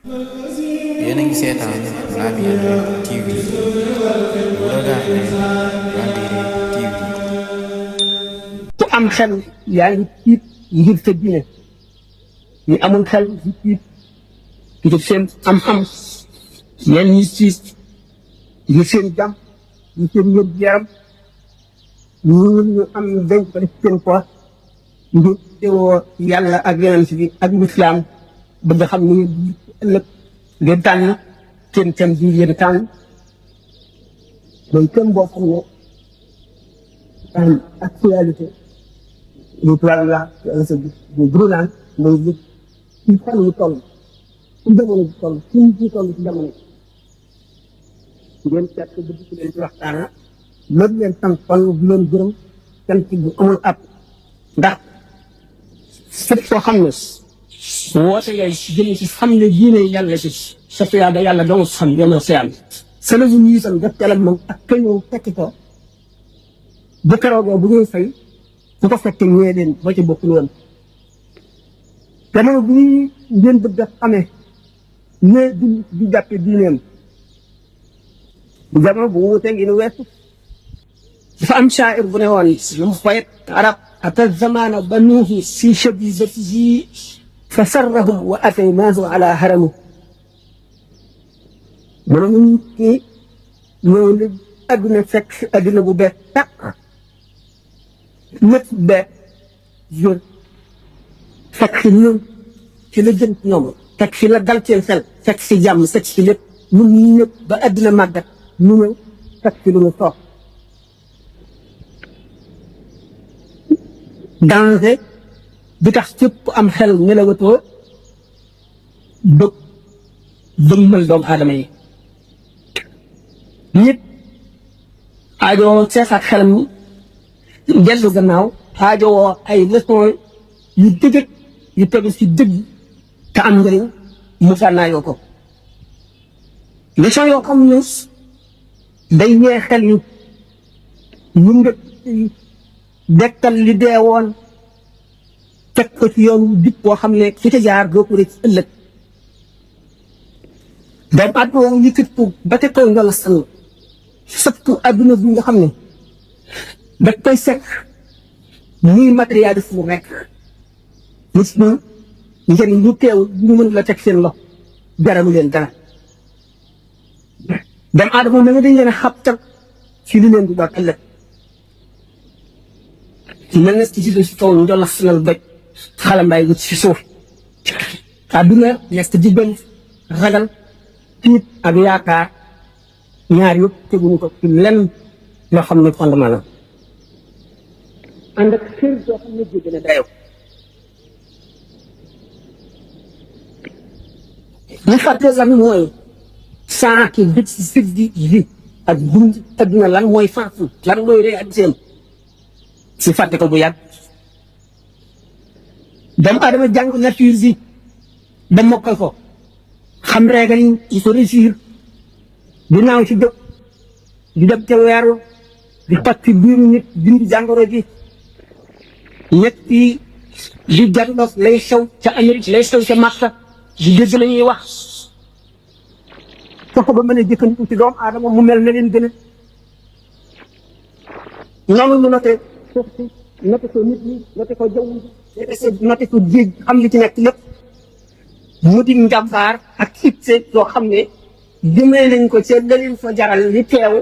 yéen a ngi seetaan Labyrinth TV vous regardez Labyrinth TV. ku am xel yaa ngi tiit ngir sa diine ñu amul xel di tiit ngir seen am-am ñenn ñi tiit ngir seen jàmm ngir seen wér-gu-yaram ñu am denc ko def seen poos ngir teewoo yàlla ak yonent bi ak lislaam bëgg xam ni ëllëg ngeen tànn seen thème bi ngeen tànn mooy thème boo xam ne am actualité lu tubaab la sa bu brûlant mooy li ci fan yu toll ci jamono ji toll ci toll ci jamono ngeen seet ko bëgg ci leen ci waxtaan loolu leen sant fan bu leen gërëm sant bu amul ab ndax fépp koo xam ne woote ngay jëm ci xam ne diine yàlla ci sa tuyaaba yàlla dong xam yomal sa yàlla sa la ñu itam def ca la moom ak ka ñëw fekk ko bu keroogoo bu ñuy fay su ko fekkee ñëwee leen ba ci bokkul woon jamono bi ngeen bëgg a xamee ne di jàppe diineem jamono bu wutee ngi nu weesu dafa am shaa'ir bu ne woon lu mu poète arab ata zamana banuuhi si shabizatihi fa sarrahum wa ataynaahu ala harami mu ne ñun kii ñëw li adduna fekk adduna bu bees tàq lépp bees jur fekk si ñun ci la jëm ci ñoom fekk si la dal seen xel fekk si jàmm fekk si lépp ñun ñu ñëpp ba adduna màggat ñu ñëw fekk si lu ñu toog danger bi tax képp am xel nelawatoo bëgg dëgmal doomu aadama yi nit aajowoo seesaat xelam ni dellu gannaaw aajowoo ay leçon yu dëgg yu tegu si dëgg te am njëriñ mu fànnaayoo ko leçon yoo xam ne day ñee xel ni ñu nga dekkal li dee woon teg ko ci yoon dib boo xam ne ci ca jaar doo ko rek ci ëllëg doomu aadama moom yëkkati ko ba te kaw nga la sànn surtout adduna bi nga xam ne daf koy sekk muy matérialiste mu nekk nit ñi njëriñ ñu teew ñu mën la teg seen loxo jaramu leen dara doomu aadama na nga dañ leen a xabtal ci li leen di doon ëllëg mel na ci si kaw ñu doon la sanal doj xalambaay wut si suuf adduna nekk diggante ragal tiit ak yaakaar ñaar yëpp teguñu ko ci lenn loo xam ne fondement la ànd ak xër soo xam ne jéggi na dayoo li fàtte la mooy saa ki bit si sig di ji ak dund adduna lan mooy faatu lan mooy réalité si fàtte ko bu yàgg doomu aadama jàng nature bi ba mokkal ko xam régal yi ko réussir di naaw ci jóg di dem ca weeru di pàcc biiru nit dindi jàngoro ji ñetti di jàndoog lay xew ca Amérique lay xew ca Makka di dégg la ñuy wax soo ko ba mën a jëkkandiku ci doomu aadama mu mel na leen gën a noonu mu noté suuf si noté ko nit ñi noté ko jaww ji noté ko géej xam li ci nekk lépp mu di njàmbaar ak itte yoo xam ne jëmee nañ ko ca la leen fa jaral li teew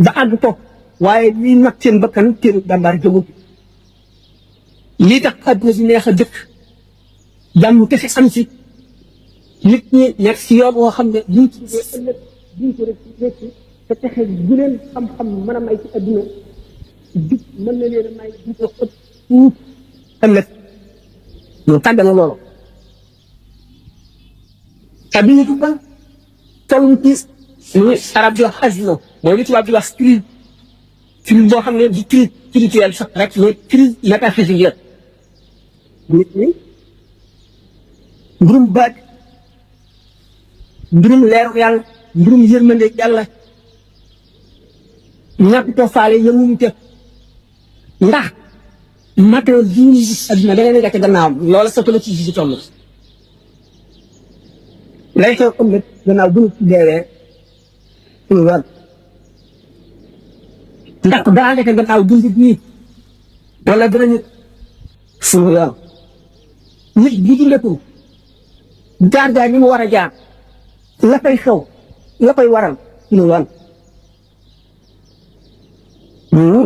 ba àgg topp waaye lii nag seen bakkan seen jàmbaar jógul lii tax àdduna bi neex a dëkk jàmm kese am si nit ñi nekk si yoon woo xam ne duñ ci ëllëg duñ ko rek te texe bu leen xam-xam mën a may ci àdduna jub mën na leen a may di ko ëpp fuuf ëllëg ñu tàgg na loolu adduna bi ba toll ci li arab di wax azno mooy li tubaab di wax crise boo xam ne du crise spirituelle sax rek mais crise métaphysique la nit ñi mbirum baat mbirum leeru yàlla mbirum yërmande yàlla ñàkk too faale yënguñu ca ndax matériel bii ñu gis adduna da ngeen a gàcce gannaawam loola sa la ci si toll lay xew ëllëg gannaaw bu ñu deewee suñu yoon ndax daanaka gannaaw dund bii wala danañu suñu yoon nit bi dundatul jaar ni mu war a jaar la koy xew la koy waral suñu yoon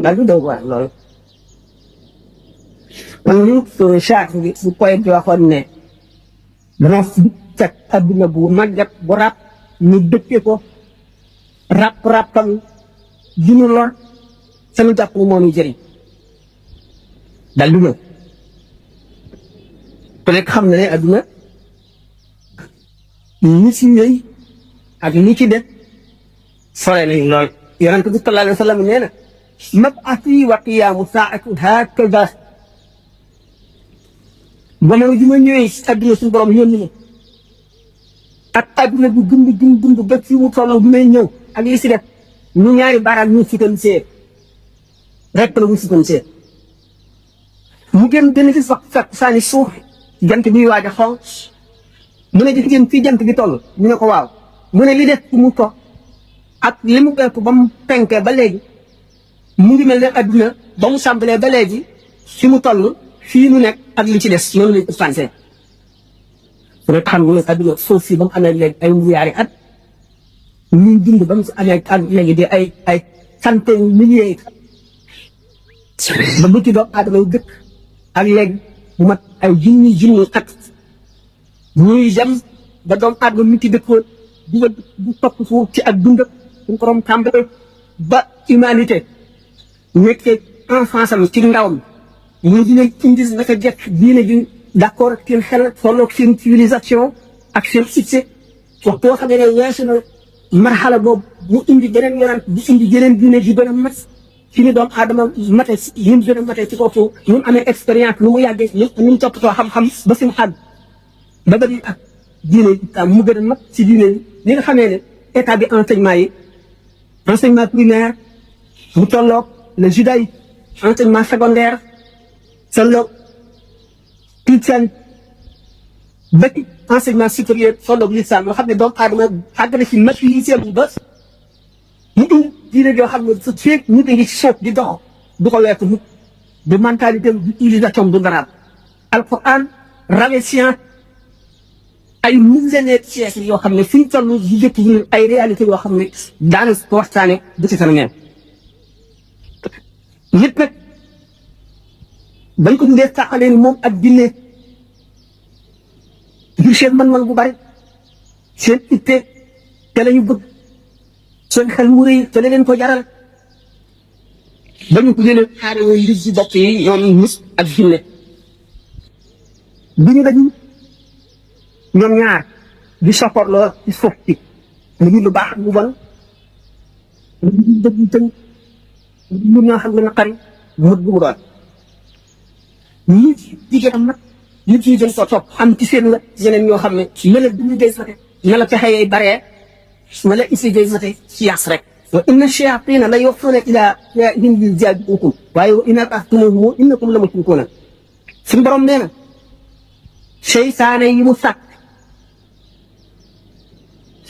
daal di doog waar loolu kon chaque bi bu poète bi waxoon ne dana fekk adduna bu màggat bu ràpp ñu dëkke ko ràppam di ñu lor sanu jàpp ni moo ñu jëriñ daal di ñëw ku nekk xam na ne adduna li ci ñëw ak li ci def sore nañ lool yonent bi sallallahu alayhi wa sallam nee na mab'athi wa qiyaamu saa'ati haakaza jamono ji ma ñëwee si adduna suñu borom yónni ma ak adduna bi dund ba fi mu toll bi may ñëw ak li si def ñu ñaari baaraam ñu sutansee rek la mu sutansee mu gën benn gis wax fekk saani suuf jant bi waaj a xonq mu ne gis ngeen fii jant bi toll ñu ne ko waaw mu ne li def fu mu toog ak li mu bekk ba mu penkee ba léegi mu ngi mel ne adduna ba mu sàmbalee ba léegi fi mu toll fii mu nekk ak li ci des noonu lañ ko pensé rek xam nga adduna suuf si ba mu amee léegi ay milliards at ñuy dund ba mu si amee ak léegi di ay centaines milliers ba bu ci doon aadama yu dëkk ak léegi bu mat ay junni at ñuy dem ba doomu aadama mi ci dëkkoon du topp suuf ci ak dund suñ ko doon tàmbale ba humanité nekkee enfance am ci ndawam ñu dina indi naka jekk diine ji d'accord ak seen xel tolloog seen civilisation ak seen succès wax boo xam ne weesu na marxala boobu mu indi beneen yonent bu indi jeneen diine ji gën a mat ci ni doomu aadama mate ñun gën a mate ci kaw suuf ñun amee expérience lu mu yàggee ñun toppatoo xam-xam ba suñu xàgg ba bëri ak diine yi mu gën a mat ci diine yi li nga xamee ne état bi enseignement primaire mu tolloog le judaïque enseignement secondaire tolloog chrétien ba ci enseignement supérieur tolloog l'islam yoo xam ne doomu aadama àgg na ci maturité bu ba mu indi diine yoo xam ne su feeg nit a ngi ci suuf di dox du ko weesu mukk du mentalité du utilisation du dara alquran rawe science ay millénaires de siècles yoo xam ne fi ñu toll di jëkk ay réalité yoo xam ne daana ko waxtaane du ci sana nit nag bañ ko dundee tàqalee ni moom ak jinne ngir seen mën-mën bu bari seen itte te la ñu bëgg seen xel mu rëy te la leen ko jaral bañu ko leen xaare yooyu ndig ci bopp yi ñoom nit ak jinne bi ñu dañu ñoom ñaar di sopporloo ci suuf si lu lu baax bu bon lu dëgg tënk lu ñoo xam ne naqari mut bu mu doon nit jigéenam nag nit ñi dañ ko topp am ci seen la yeneen ñoo xam ne mala duñu day sote na la pexe yay baree mala isi day sote ci yaas rek wa inna shayatina la yuhuna ila him yujadilukum waaye wa inna tahtumuhum innakum la mushrikuna suñu borom nee na seytaane yi mu sàkk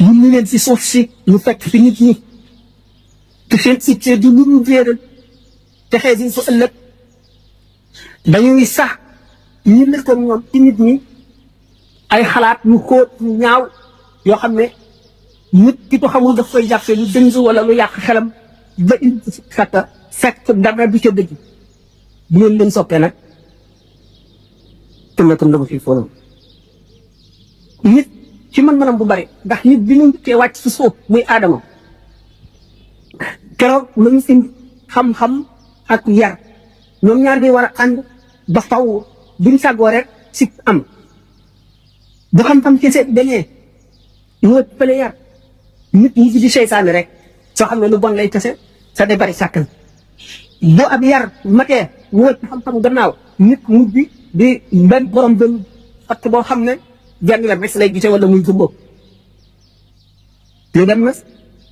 ñu leen si suuf si ñu fekk fi nit ñi te seen ittee du lu ñu réeral te xëy si su ëllëg dañuy sax ñu nekkoon ñoom ci nit ñi ay xalaat yu xóot yu ñaaw yoo xam ne nit ki ko xamul daf koy jàppee lu dëng wala lu yàq xelam ba indi si fekk dara du ca dëgg bu ngeen leen soppee nag tëmmetam dama fi foofu nit ci mën-mënam bu bari ndax nit bi ñu njëkkee wàcc si suuf muy aadama keroog la ñu indi xam-xam ak yar ñoom ñaar di war a ànd ba faw duñ sàggoo rek si am bu xam-xam kese dañee ñoo fële yar nit ñi di seytaane rek soo xam ne lu bon lay kese sa day bari sàkkan bu ab yar matee ñoo xam-xam gannaaw nit mujj di benn borom benn fatt boo xam ne jenn la bés lay gisee wala muy gumbo lu dem na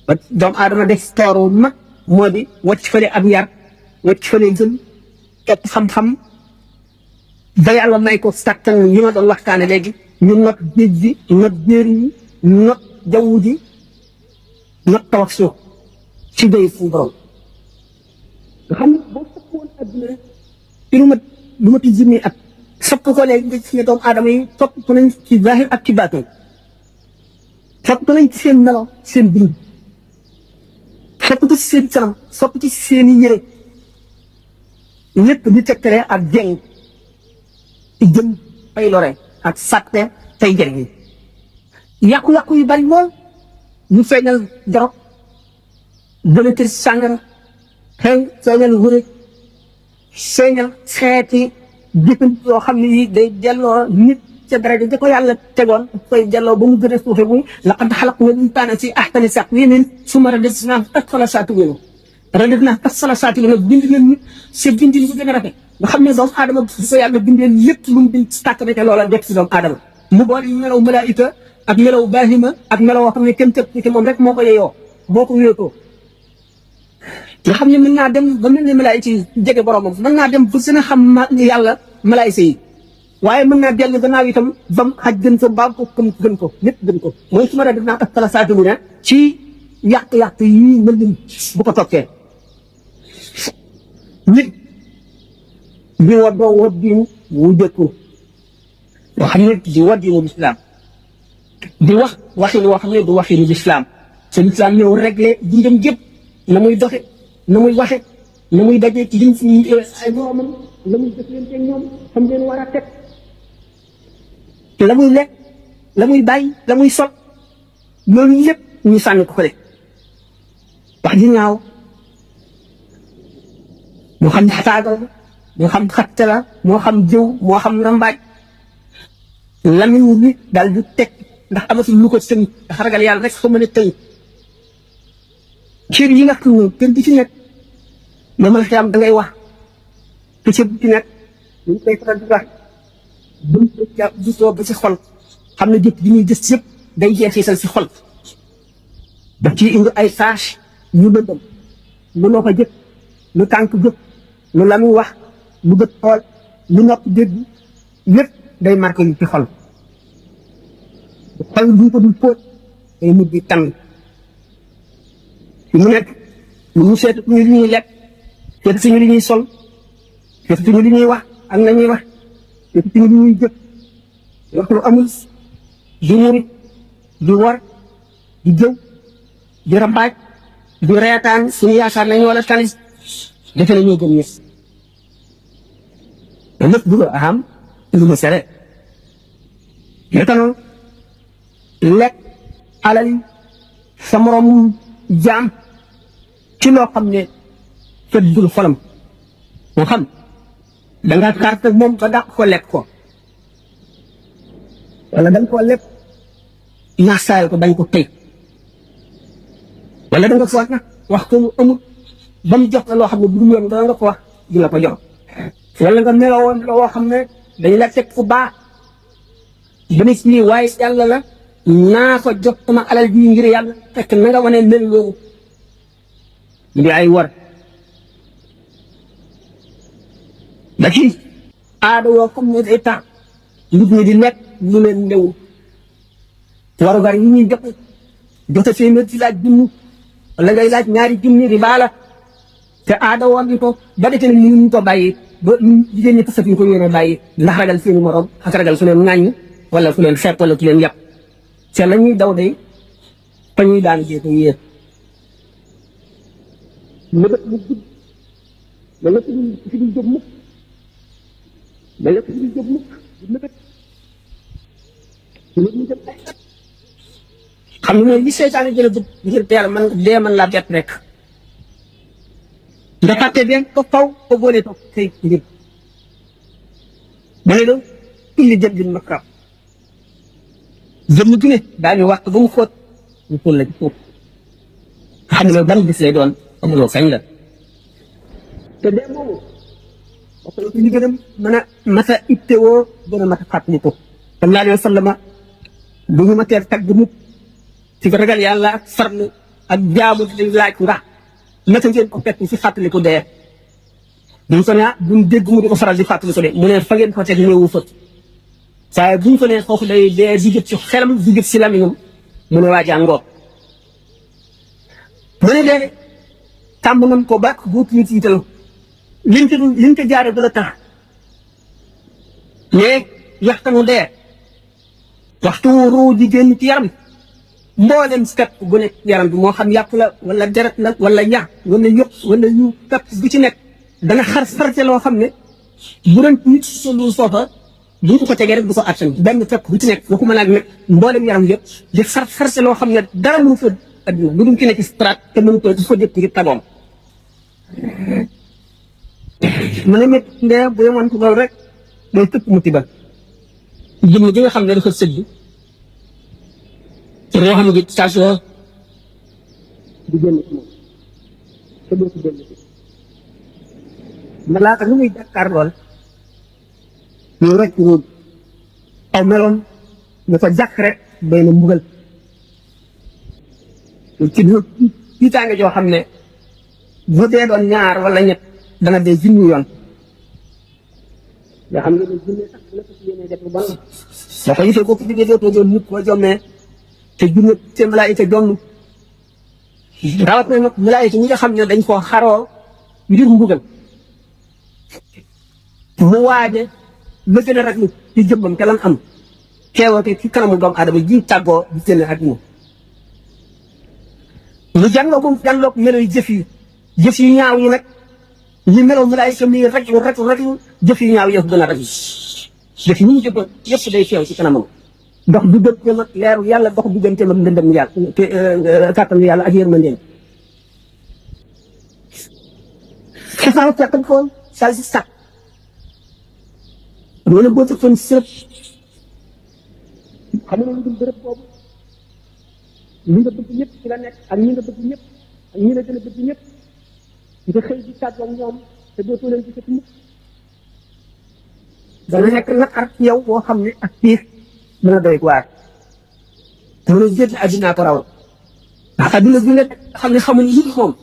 ba doomu aadama def tooru mag moo di wàcc fële ab yar wàcc fële gën topp xam-xam ba yàlla may ko sàttan yi ma doon waxtaane léegi ñu not géej gi not jéeri yi not jaww ji not taw ak suuf ci day fu borom nga xam ne boo soppoon adduna ci lu mat junni at sopp ko léegi nga ci doomu aadama yi sopp ko nañ ci zahir ak ci baatin sopp ko nañ ci seen melo seen bind sopp ko ci seen kanam sopp ci seen i yére lépp di tegtale ak jeng ci jëm ay lore ak sàtte tey njëriñ yàqu-yàqu yu bari lool ñu feeñal dorog donateur sàngara feeñal wërëj feeñal xeeti jëfin yoo xam ne yi day delloo nit ca daraja da ko yàlla tegoon koy delloo ba mu gën a suufe muy laqad xalaqna l-insaana fi ahsani taqwiim summa radadnaahu asfala saafiliin radadnaahu asfala saafiliin bind nañ nit sa bindin bu gën a rafet nga xam ne doomu aadama bu ko yàlla bindee lépp lu mu bind tàkk rek loola def si doomu aadama mu boole melaw malaayika ak melaw baahima ak melaw wax ne kenn tëb ci moom rek moo ko yeyoo boo ko wéetoo nga xam ne mën naa dem ba mel ne malaayika yi jege boromam mën naa dem ba gën a xam yàlla malaayika yi waaye mën naa dellu gannaaw itam bam xaj gën ko baam ko gën ko lépp gën ko mooy su ma def naa asfala saafiliin ci yàq-yàq yi mel ni bu ko toppee nit di waddoo waddin wu jëkku boo xam ne di waddinu lislaam di wax waxin woo xam ne du waxinu lislaam te lislaam ñëw réglé dundam gépp na muy doxe na muy waxe na muy dajee ci liñ ay moromam la muy jëflante ñoom xam leen war a teg la muy lekk la muy bàyyi la muy sol loolu lépp ñu sànni ko fële wax ji ñaaw moo xam saaga la moo xam xatte la moo xam jëw moo xam rambaaj lamiñ wi daal du teg ndax amatul lu ko tënk ndax ragal yàlla rek ko mën a tënk cër yi nga xam ne kenn du ci nekk ma mën a am da ngay wax te cër bu ci nekk ñu koy faral di wax buñ ko gisoo ba ci xol xam ne jëpp bi ñuy gis yëpp day jeexital si xol daf ciy indi ay tâche yu lëndëm lu loxo jëpp lu tànk jëpp lu lamiñ wax lu bët xool lu nopp dégg lépp day marqué yu ci xol xol bu ko dul póot day mujj di tànn mu nekk ñu seetu ñu li ñuy lekk seetu suñu li ñuy sol seetu suñu li ñuy wax ak na ñuy wax seetu suñu li ñuy jëf wax lu amul di murit di war di jëw di rambaaj di reetaan suñu yaakaar nañu wala tanis defe na ñoo gëm ñës te lépp du ko aham lu ma sere naka noonu lekk alal sa moroom jaam ci loo xam ne feddul xolam moo xam da nga carte moom ba dàq ko lekk ko wala da nga koo lekk ñaasaayal ko bañ ko tey wala da nga ko wax nag wax ko mu amul ba mu jox la loo xam ne bu dul yoon da nga ko wax di la ko jox wala nga melowoon loo xam ne dañ la teg fu baax ba ne si waaye yàlla la naa ko jox sama alal ji ngir yàlla fekk na nga wane mel loolu di ay war da ci aada yoo xam ne day tax nit ñi di nekk lu leen newul warugar yi ñuy joxe téeméer ci laaj junni wala ngay laaj ñaari junni di baala te aada woon ni ko ba defee ne ñu ko bàyyi ba jigéen ñi tasat ñu ko yéene bàyyi ndax ragal seeni morom ak ragal su leen ŋàññ wala su leen xeet wala su leen yàpp te la ñuy daw day fa ñuy daan jéego yéen mëbët mu gudd ba lépp fi di jóg mukk ba lépp fi di jóg mukk di mëbët ñu jëm xam ne li seytaane jële bëgg ngir teel man dee man laa bett rek nga fàtte bien ko faw ko boole toog tey ngir ba ne doon kulli jëm din makkaam jëm ju ne daañu waxtu ba mu xóot ñu fóot la ci foofu nga xam ne loolu ban bis lay doon amuloo kañ la te dee moomu parce que li gën a mën a mata ittewoo gën a mata fàttali ko sallallahu alayhi wa sallam bu ñu ma teel tagg mukk ci ragal yàlla ak farlu ak jaamu di laaj ndax naka ngeen ko fekk ci fàttali ko dee buñ ko ne buñ dégg mu di ko faral di fàttali ko dee mu ne fa ngeen ko teg néewu fa waaye buñ ko ne foofu day dee di jët ci xelam di jët ci lamiñam mu ne waajaa ngoog mu ne léegi tàmm nañ ko ba dootuñu tiital liñ ko jaare du la tax mais waxtanu dee waxtu ruu di génn ci yaram mboolem kat bu nekk yaram bi moo xam yàpp la wala deret la wala ñax wala yëpp wala yu kat bu ci nekk dana xarte loo xam ne bu doon nit solu foofa bu ñu ko tegee rek du ko attan benn fépp bu ci nekk waxuma laa nag mboolem yaram yëpp di xarte loo xam ne dara mënu fa adduna lu dul ki nekk ci strat te mënu ko dafa jëpp ngir tagoom mu ne mit ndee bu yemoon ko loolu rek day tëpp mu tibal jëmm gi nga xam ne dafa sëdd yoo xam ne station di génn ci moom te doo ko génn ci malaaka lu muy jàkkaar lool ñu rek ñu aw meloon ñu ko jàkk rek bay na mbugal ci tiitaange joo xam ne bu dee doon ñaar wala ñett dana dee junni yoon nga xam ne ne junne sax la ko si yéene def lu bon soo ko gisee boo ko jógee dootoo doon nit boo jommee te junne te malaayika jonn rawat na nag malaayika ñi nga xam ne dañ koo xaroo ngir mbugal mu waaje la gën a raglu ci jëmmam te lan am teewate ci kanamu doomu aadama ji tàggoo di génn àdduna lu jàngloo meloy jëf yu ñaaw yi nag ñu melow malaayika mi raglu jëf yu ñaaw yëf gën a raglu jëf yi ñu jëfoon yëpp day teew ci kanamam dox digganteem ak leeru yàlla dox digganteem ak ndëndëm yàlla te kàttan yàlla ak yërmandeem xasaw fekkal foon sal si sàkk loolu boo tëggoon sërëb xam nga lu dul bërëb boobu ñi nga bëgg ñëpp ci la nekk ak ñi nga bëgg ñëpp ak ñi la gën a bëgg ñëpp nga xëy di tàggoog ñoom te dootoo leen gisati mukk dana nekk naqar ci yow boo xam ne ak tiis dana doy waar te loolu jënd addinaa ko raw ndax adduna bi nga xam ne xamuñ lu moom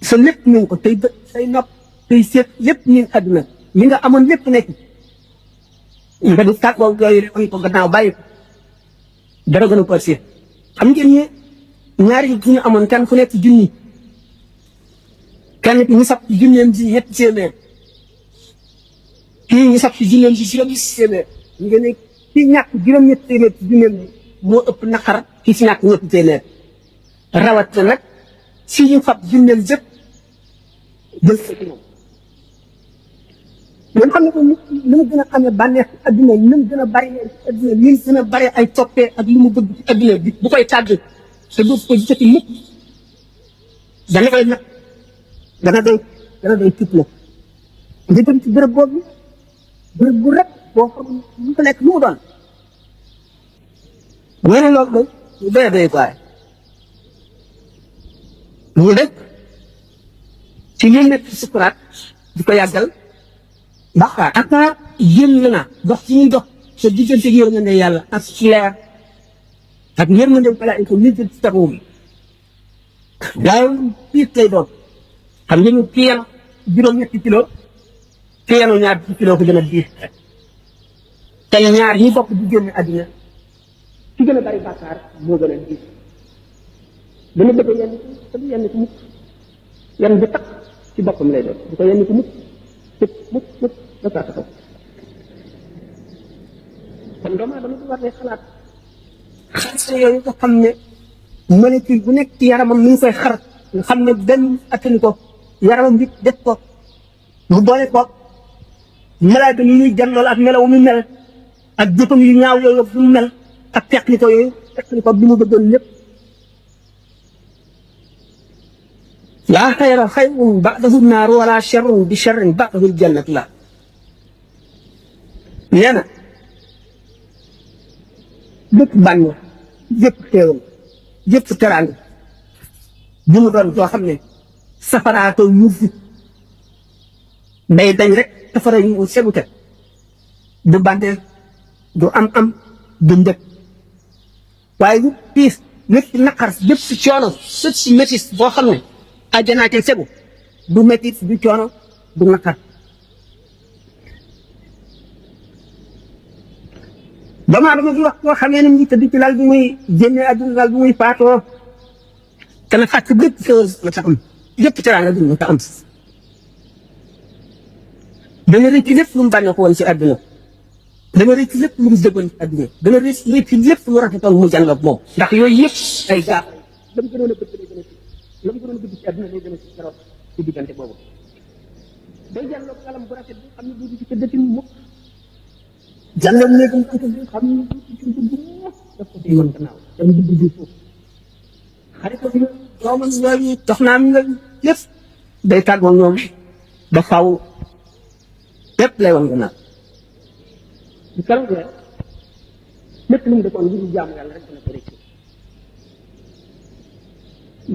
sa lépp ñu ngi ko tey bët say nopp tey seet lépp ñu ngi adduna li nga amoon lépp nekk nga di tàggoo yooyu rek ko gannaaw bàyyi ko dara gën a passé xam ngeen ne ñaari yi ñu amoon kenn ku nekk junni kenn ki ñu sab ci junneem ji ñetti téeméer kii ñu sab ci junneem ji juróom-ñetti téeméer nga ne kii ñàkk juróom-ñetti téeméer ci junneem ji moo ëpp naqar kii ci ñàkk ñetti téeméer rawat na nag si ñu fab junneem jëpp jël ko ci moom ñoom xam ne ko ni mu gën a amee bànneex ci adduna ni mu gën a bari adduna ni mu gën a bari ay toppee ak li mu bëgg ci adduna bi bu koy tàgg te du ko gisati mukk dana koy nag dana doy tiit la nga jëm ci bërëb boobu bërëb bu rek boo xam lu ko nekk lu mu doon ñene loolu day doy baay ñu def ci li nekk ci sukuraat di ko yàggal bàkkaar aka génn na dox ci ñuy dox sa diggante ak yërmande yàlla ak leer ak yërmande malaayika nit ci taxaw bi daal piit lay doon xam nga ñu kii yanu juróom-ñetti kilo kii yanu ñaar kilo ko gën a diis te ñaar ñi bokk di génn àddina ci gën a bari bàkkaar moo gën a diis dana bëgg yenn te du yenn ci mukk yenn bi takk ci boppam lay doon du ko yenn ci mukk mukk da saa taxaw kon doomu aadama du war ne xalaat xarit yooyu nga xam ne molécule bu nekk ci yaramam mi ngi koy xar nga xam ne benn attani ko yaramam bi def ko mu boole ko malaayka yi ñuy janlool ak melaw mu mel ak jëfam yu ñaaw yooyu bu mu mel ak teqli ko yooyu teqli ko bi mu bëggoon lépp laa xayra xayrun ba'dahu naaru wala sharrun bi sharrin ba'dahu jannatu la nee na bépp bànneex bépp xéewal bépp teraanga bi mu doon joo xam ne safaraatoo yuufu day dañ rek safara yu segute du bànneex du am du njëkk waaye lu piis lépp ci naqar lépp ci coono lépp ci métis boo xam ne àjjanaa ca segu du métis du coono du naqar doomu aadama bi wax koo xamee ne mu ngi tëdd ci lal bi muy génnee àdduna lal bi muy faatoo te na fàcc lépp chose la ta am lépp teraanga bi la ta am dana rëcc lépp lu mu bànneexu woon ci àdduna dana rëcc lépp lu mu dëggoon ci àdduna dana rëcc lépp lu rafetoon mu jàngal moom ndax yooyu yëpp ay gaaf la mu gënoon a bëgg lay gën a la mu gënoon a bëgg ci àdduna lay gën a ci keroog ci diggante boobu day jànloog kalam bu rafet bi xam ne du ci tëddati mukk jàngal néegam tëdd bi xam ne du ci tëdd daf ko fi yoon gannaaw dem dugg bi foofu xaritam nga doomam yooyu soxnaam nga lépp day tàggoo ñoom ba faw lépp lay woon gannaaw di keroog la lépp lu mu defoon ngir jaamu yàlla rek dana ko rëcc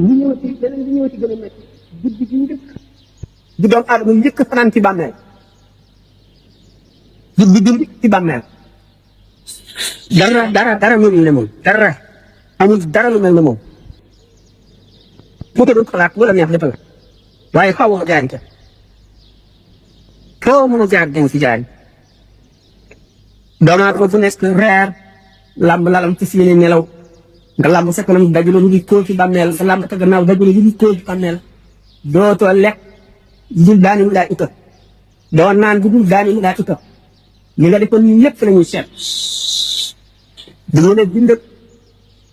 li ñëw ci beneen li ñëw ci gën a métti guddi gi njëkk di doomu aadama njëkk fanaan ci bàmmeel guddi gi njëkk ci bàmmeel dara melul ne moom dara amul dara lu mel ne moom fu ko doon xalaat wala neex lépp la waaye faaw nga jaar ca foo mën a jaar danga ci jaar doomu aadama bu nekk reer làmb lalam ci seeni nelaw nga làmb sa kanam dajuloo lu ngi koo ci bàmmeel nga làmb sa gannaaw dajuloo lu ngi koo ci bàmmeel dootoo lekk dul daani mu daa ita doo naan bu dul daani mu daa ita li nga defoon nii lépp la ñuy seet dañu ne bind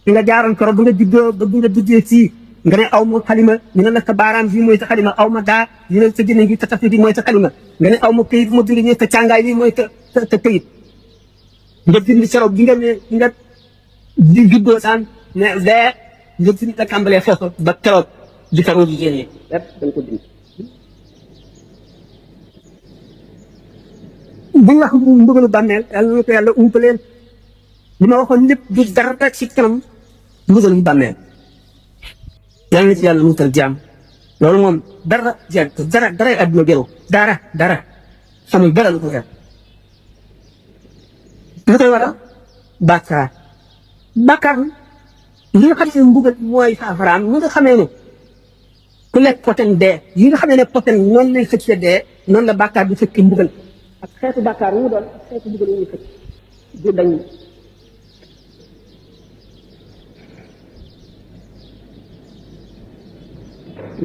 fi nga jaaroon koro bu nga juddoo ba bu nga duggee fii nga ne aw ma xalima ñu ne la sa baaraam bii mooy sa xalima aw ma daa ñu ne sa jëne gi sa tafit bi mooy sa xalima nga ne aw ma këyit bu ma bind ñee sa càngaay bi mooy sa këyit nga bind sero bi nga ne nga di juddoo saan ne dee nga bind la tàmbalee foofu ba keroog di sero bi génnee lépp dañ ko bind bu ñu wax mbëgalu bàmmeel yàlla na ko yàlla umpaleen li ma waxoon lépp du dara ci kanam mbëgalu bàmmeel yàlla na ci yàlla musal jaam loolu moom dara àdduna gëru dara xamul dara lu ko gër lu koy waral bàkkaar li nga xam ne mbugal mooy saafaraam ñi nga xamee ne ku lekk poten dee yi nga xamee ne poten noonu lay xëcce dee noonu la bàkkaar bi fekki mbugal ak xeetu bàkkaar yu mu doon ak xeetu mbugal yu ñu fekk du dañ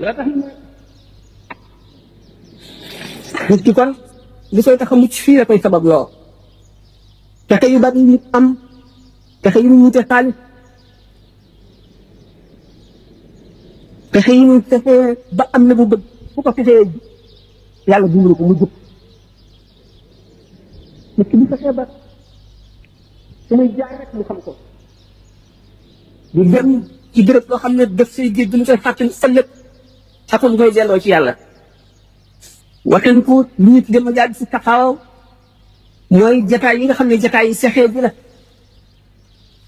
loo tax nit ki kon li koy tax a mucc fii la koy sabab loo pexe yu bari nit am pexe yu ñu wute xaalis pexe yi ñu fexe ba am na bu bëgg fu ko fexee yàlla dimbali ko mu jub nit ki bu fexee ba su muy jaar rek mu xam ko di dem ci béréb loo xam ne def say géej du ñu koy fàttali ëllëg ak lu koy delloo ci yàlla waxtaan ko lu ñu tuddee ma jaaj si taxaw mooy jataay yi nga xam ne jataay yi sexee bi la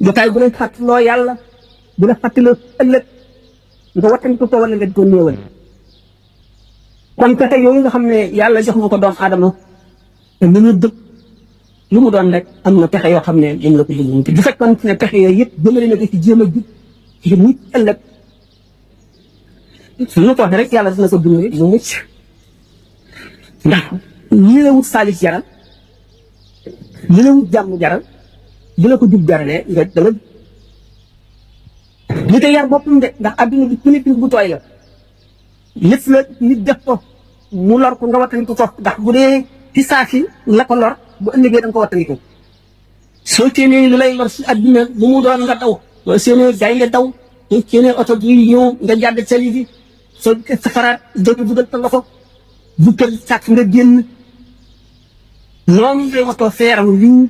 jataay bu lay fàttaloo yàlla bu la fàttaloo ëllëg nga waxtaan ko wala nga di ko néewal kon pexe yooyu nga xam ne yàlla jox nga ko doomu aadama te lu ñu dëkk lu mu doon rek am na pexe yoo xam ne dañ la ko jël te bu fekkoon ne pexe yooyu yëpp jëmale na ko ci jéem a jub ci nit ëllëg suñu ko waxee rek yàlla dina ko dimbali mu mucc ndax lii la wut saalis jaral lii la wut jàmm jaral bu la ko jub jaralee nga dama li te yar boppam de ndax adduna bi nit bu tooy la lépp la nit def ko mu lor ko nga wattandiku ko ndax bu dee ci saa si la ko lor bu ëllëgee da nga ko wattandiku soo séenee lu lay lor si adduna bu mu doon nga daw soo séenee gaay nga daw soo séenee oto bi ñëw nga jàdd sali bi soo safaraat dootu dugal sa loxo bu kër sàkk nga génn noonu ngay watoo feeram lii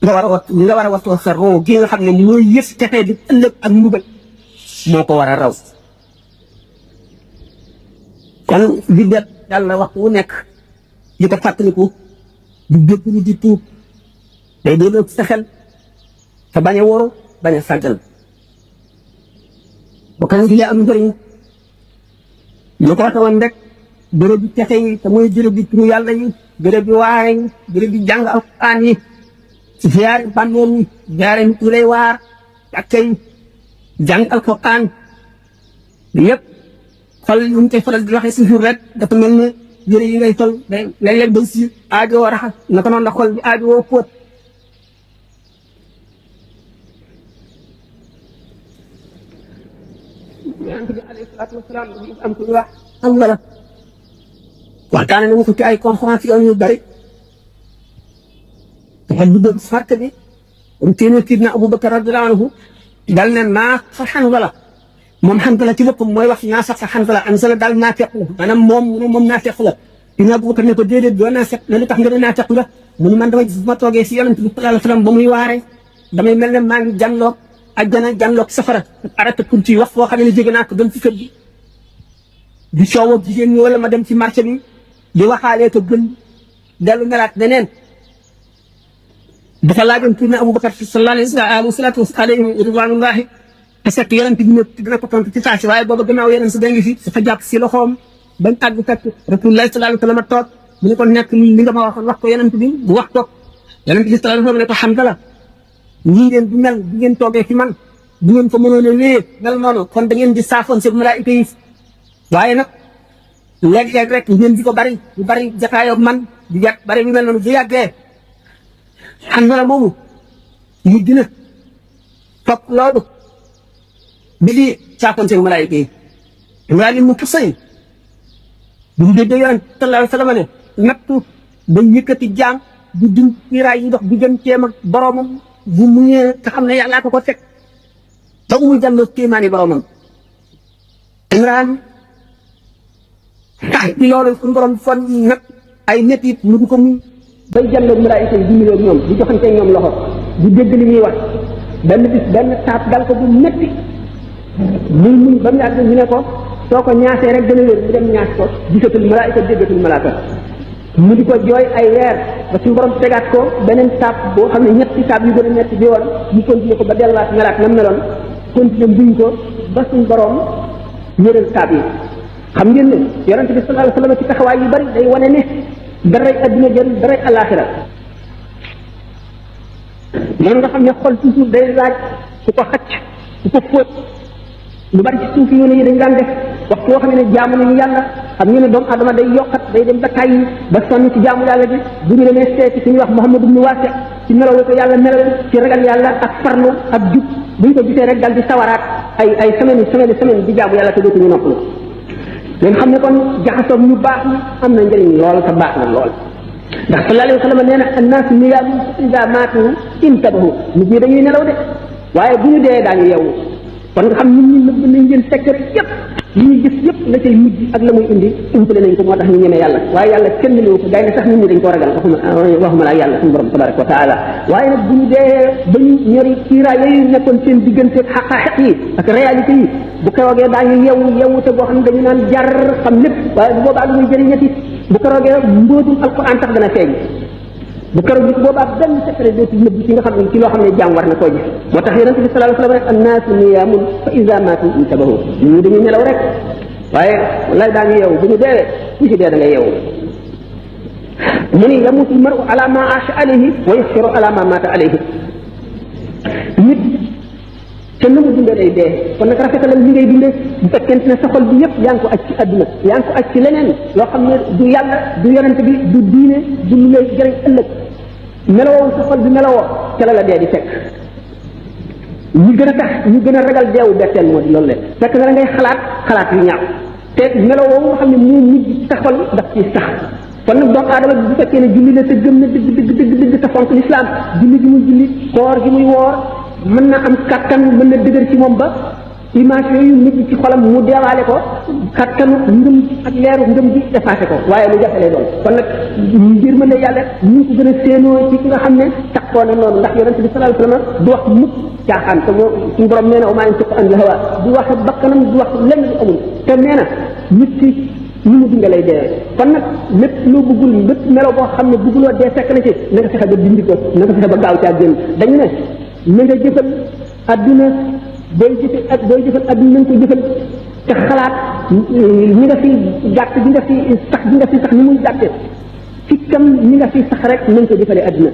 nga war a watoo sa roo gi nga xam ne mooy yëf texee di ëllëg ak mbugal moo ko war a raw kon di det yàlla wax wu nekk di ko fàttaliku di jéggalu di tuub day delloo sa xel te bañ a woru bañ a sàggal ba kan di am njëriñ ñu ko waxe woon rek béréb bi texe yi te mooy béréb bi turu yàlla yi béréb bi waare yi béréb bi jàng alquran yi ziyaare bàmmeel yi ziyaare nit ñi lay waar ak ay jàng alquran yëpp xol yi ñu koy faral di waxee si jour rek dafa mel ne yére yi ngay sol léeg-léeg day si aajo raxas naka noonu la xol bi aajo woo póot yonent bi alayhi salaatu wasalaam am ku ñu wax Allah la waxtaane na ko ci ay conférence yu bari dafa dugg fàtte bi am téeméer Sidna Abubakar radiyallahu anhu dal ne naa fa Hanzala moom Hanzala ci boppam mooy wax naa sax fa Hanzala Hanzala daal naafeq maanaam moom naafeq la Sidna Abubakar ne ko déedéet doo naafeq ne lu tax nga ne naafeq nga mu ne man damay gis bu ma toogee si yonent bi sallallahu alayhi wasallam ba muy waaree damay mel ne maa ngi jànloog àjjana jànloog safara arrêté pour ci wax foo xam ne jóge naa ko dem ci kër gi di coow ak jigéen ñi wala ma dem ci marché bi di waxaalee ko gën dellu melaat neneen dafa laajoon Sidna Abubakar sallallahu alayhi ridwanullahi te fekk yonent bi ne dina ko tontu ci saa si waaye booba gannaaw yonent si da ngi fi dafa jàpp si loxoom bañ àgg fekk Rasulullah sallallahu alayhi wa sallam toog mu ne ko nekk li nga ma waxoon wax ko yonent bi bu wax toog yonent bi sallallahu alayhi wa sallam ne ko Hanzala ñii ngeen du mel bu ngeen toogee fi man bu ngeen ko mënoon a wéyee mel noonu kon da ngeen di saafoon si malaayika yi waaye nag léeg-léeg rek ngeen di ko bari bu bari jataayoo man di jat bari bi mel noonu bu yàggee Hanzala moomu mu dina topp loolu bi di saafoon si malaayika yi Imraan ibn Husayn bu ñu déggee yonent sallallahu alayhi wa sallam ne nattu day yëkkati jaam di dund kiiraay yi dox digganteem ak boromam bu mu ñëwee nga xam ne yàllaa ko teg ba muy jàlloo kéemaani boromam Imraan tax ci loolu suñu borom fon nag ay nit it mu di ko muy bay jàlloo malaayika yi di nuyoo ñoom di joxante ñoom loxo di dégg li ñuy wax benn bis benn taat dal ko bu métti muy ba mu yàgg ñu ne ko soo ko ñaasee rek dana wér mu dem ñaas ko gisatul malaayika déggatul malaaka mu di ko jooy ay weer ba suñu borom tegaat ko beneen taab boo xam ne ñetti taab yu gën a metti bi woon mu continué ko ba delluwaat melaat nam meloon continué mbuñ ko ba suñu borom wéral taab yi xam ngeen ne yonente bi sallallahu alayhi wasallam ci taxawaay yu bari day wane ne daray adduna jël daray alaxira loolu nga xam ne xol toujours day laaj ku ko xacc ku ko fóot lu bari ci suufi yoon yi dañ daan def waxtu woo xam ne jaamu nañu yàlla xam ngeen ne doomu adama day yokkat day dem ba tàyyi ba sonn ci jaamu yàlla bi bu ñu demee seeti suñuy wax Muhammad ibn Wasi ci melaw la ko yàlla melal ci ragal yàlla ak farlu ak jub bu ñu ko gisee rek dal di sawaraat ay semaine di jaamu yàlla te dootuñu noppalu leen xam ne kon jaxasoom ñu baax ñi am na njëriñ lool te baax na lool ndax sallallahu alayhi wa sallam nee na annaasu niyaamun idaa maatu intabahu nit ñi dañuy nelaw de waaye bu ñu dee daañu yeewu kon nga xam nit ñi nëbb nañ leen secret yëpp li ñuy gis yëpp la cay mujj ak la muy indi umpale nañ ko moo tax ñu ñeme yàlla waaye yàlla kenn ñemewu ko gaynde sax nit ñi dañ koo ragal waxuma la ak yàlla suñu borom tabaraka wa taala waaye nag bu ñu dee ba ñu ñori kiiraay yooyu nekkoon seen diggante xaqaaxiq yi ak réalité yi bu keroogee daañu yeewu te boo xam ne dañu naan jar xam lépp waaye bu boobaa lu muy jëriñati bu keroogee mbóotum alquran tax dana feeñ bu keroog bi boobaa benn secret dootul nëbb ci nga xam ne ci loo xam ne jaam war na koo gis moo tax yonente bi sallallahu alayhi wa sallam rek annaasu niyaamun fa iza maatu intabahu ñu dañuy nelaw rek waaye wallaay daa ngi yeewu bu ñu deewee ku ci dee da nga yeewu mu ni yamutu l maru ala ma aasha alayhi wa yasiru ala ma maata alayhi nit te na mu dundee day dee kon nag rafetalal li ngay dundee bu fekkente ne sa xol bi yëpp yaa ngi ko aj ci adduna yaa ngi ko aj ci leneen loo xam ne du yàlla du yonente bi du diine du lu lay jëriñ ëllëg melowoo sa xol bi melowoo ca la dee di fekk ñu gën a tax ñu gën a ragal deewu betteel moo di loolu le fekk na la ngay xalaat yu ñaaw te melowoo nga xam ne mu mujj ci sa xol daf ci sax kon nag doomu aadama bi bu fekkee ne julli na te gëm na dëgg te fonk l'islam julli gi muy julli koor gi muy woor mën na am kattan mën na dëgër ci moom ba image yooyu nit ci xolam mu deewaale ko kattanu ngëm ak leeru ngëm bi effacé ko waaye lu jafe lay doon kon nag mbir mën na yàlla ñu ngi ko gën a séenoo ci ki nga xam ne taxoo na noonu ndax yonente bi sallallahu alayhi wasallam du wax mukk caaxaan te suñu borom nee na wa maa yantiqu anil hawa du wax bakkanam du wax lenn du amul te nee na nit ki ñu mu dinga lay dee kon nag lépp loo bëggul lépp melo boo xam ne bëgguloo dee fekk na ci na nga fexe ba dindi ko na nga fexe ba gaaw caa génn dañu ne na nga jëfal adduna booy jëfal adduna na nga ko jëfal te xalaat ñi nga fi gàtt bi nga fi sax ni muy gàtte ci kam ñi nga fi sax rek na nga ko jëfalee adduna